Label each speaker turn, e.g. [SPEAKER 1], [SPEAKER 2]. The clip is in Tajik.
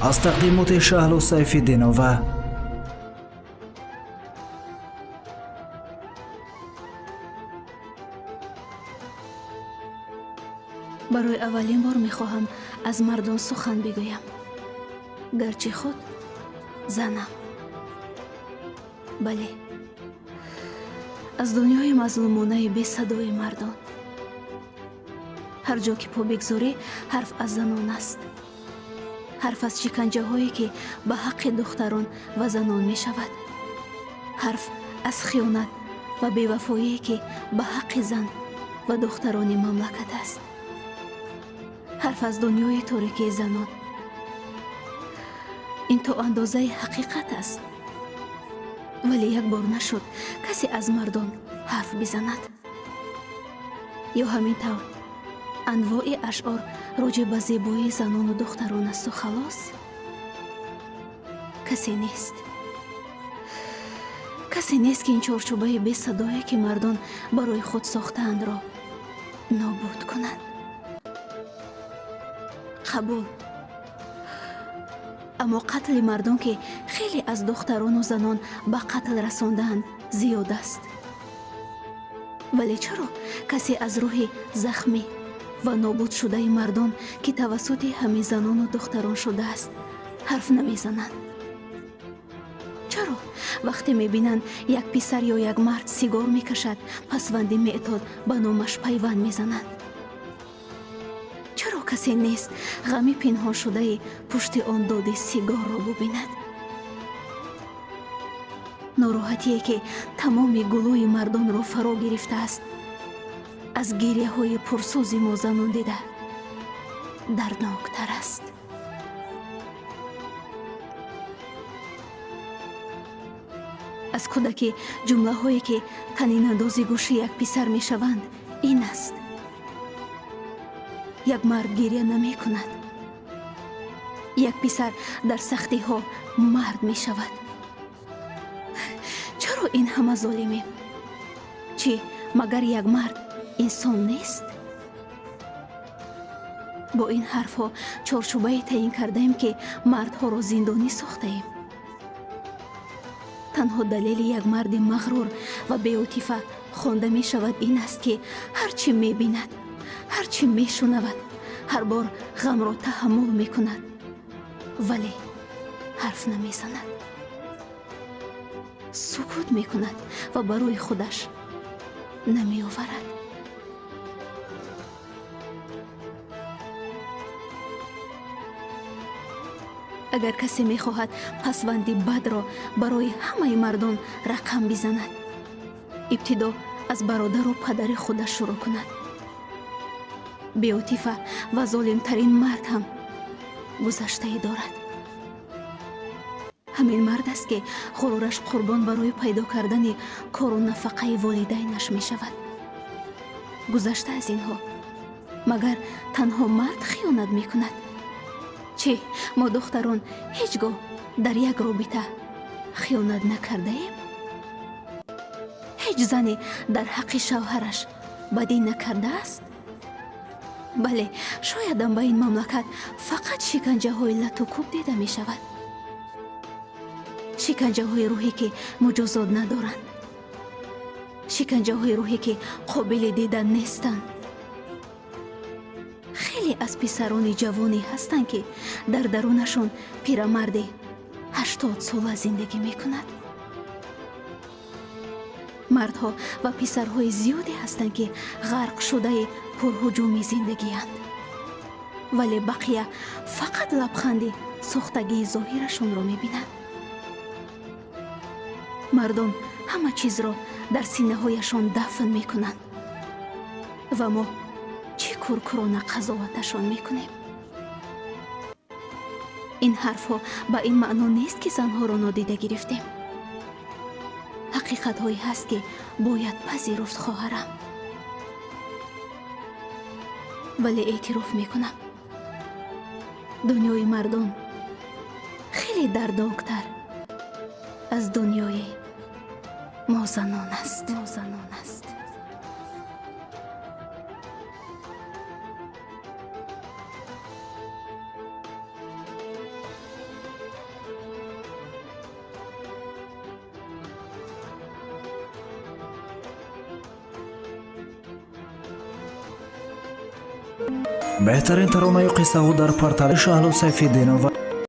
[SPEAKER 1] Аз тақдимоти Шаҳло Сайфиддинова.
[SPEAKER 2] Барои аввалин бор мехоҳам аз мардон сухан бигӯям, гарчи худ занам. Бале, аз дунёи мазлумонаи бесадои мардон. Ҳар ҷо ки по бигзорӣ, ҳарф аз занон аст, ҳарф аз шиканҷаҳое ки ба ҳаққи духтарон ва занон мешавад, ҳарф аз хиёнат ва бевафоие ки ба ҳаққи зан ва духтарони мамлакат аст, ҳарф аз дунёи торикии занон. Ин то андозаи ҳақиқат аст, вале як бор нашуд касе аз мардон ҳарф бизанад. Ё ҳамин тавр анвои ашъор роҷеъ ба зебоии занону духтарон асту халос? Касе нест, касе нест, ки ин чорчӯбаи бесадое, ки мардон барои худ сохтаандро, нобуд кунанд. Қабул, аммо қатли мардон, ки хеле аз духтарону занон ба қатл расондаанд, зиёд аст. Вале чаро касе аз рӯҳи захмӣ ва нобудшудаи мардон, ки тавассути ҳамин занону духтарон шудааст, ҳарф намезананд? Чаро вақте мебинанд, як писар ё як мард сигор мекашад, пасванди меътод ба номаш пайванд мезананд? Чаро касе нест ғами пинҳоншудаи пушти он доди сигорро бубинад? Нороҳатие, ки тамоми гулӯи мардонро фаро гирифтааст, аз гиряҳои пурсӯзи мо занон дида дардноктар аст. Аз кӯдакӣ ҷумлаҳое, ки танинандози гӯши як писар мешаванд, ин аст: як мард гиря намекунад, як писар дар сахтиҳо мард мешавад. Чаро ин ҳама золимем? Чӣ, магар як мард инсон нест? Бо ин ҳарфҳо чорчӯбае таъин кардаем, ки мардҳоро зиндонӣ сохтаем. Танҳо далели як марди мағрур ва беотифа хонда мешавад ин аст, ки ҳар чӣ мебинад, ҳар чӣ мешунавад, ҳар бор ғамро таҳаммул мекунад, вале ҳарф намезанад, сукут мекунад ва барои худаш намеоварад. Агар касе мехоҳад пасванди бадро барои ҳамаи мардон рақам бизанад, ибтидо аз бародару падари худаш шурӯъ кунад. Беотифа ва золимтарин мард ҳам гузаштае дорад. Ҳамин мард аст, ки ғурураш қурбон барои пайдо кардани кору нафақаи волидайнаш мешавад. Гузашта аз инҳо, магар танҳо мард хиёнат мекунад? Чӣ, мо духтарон ҳеҷ гоҳ дар як робита хиёнат накардаем? Ҳеҷ зане дар ҳаққи шавҳараш бадӣ накардааст? Бале, шоядам ба ин мамлакат фақат шиканҷаҳои латукӯб дида мешавад, шиканҷаҳои рӯҳӣ, ки муҷозот надоранд, шиканҷаҳои рӯҳӣ, ки қобили дидан нестанд. Хеле аз писарони ҷавоне ҳастанд, ки дар дарунашон пирамарде 80сола зиндагӣ мекунад. Мардҳо ва писарҳои зиёде ҳастанд, ки ғарқшудаи пурҳуҷуми зиндагианд, вале бақия фақат лабханди сохтагии зоҳирашонро мебинанд. Мардон ҳама чизро дар синаҳояшон дафн мекунанд ва мо чӣ куркурона қазоваташон мекунем. Ин ҳарфҳо ба ин маъно нест, ки занҳоро нодида гирифтем. Ҳақиқатҳое ҳаст, ки бояд пазируфт, хоҳарам. Вале эътироф мекунам, дунёи мардон хеле дардноктар аз дунёи мо занон аст, мо занон аст.
[SPEAKER 1] Беҳтарин таронаю қиссаҳо дар портали Шаҳло Сайфиддинова.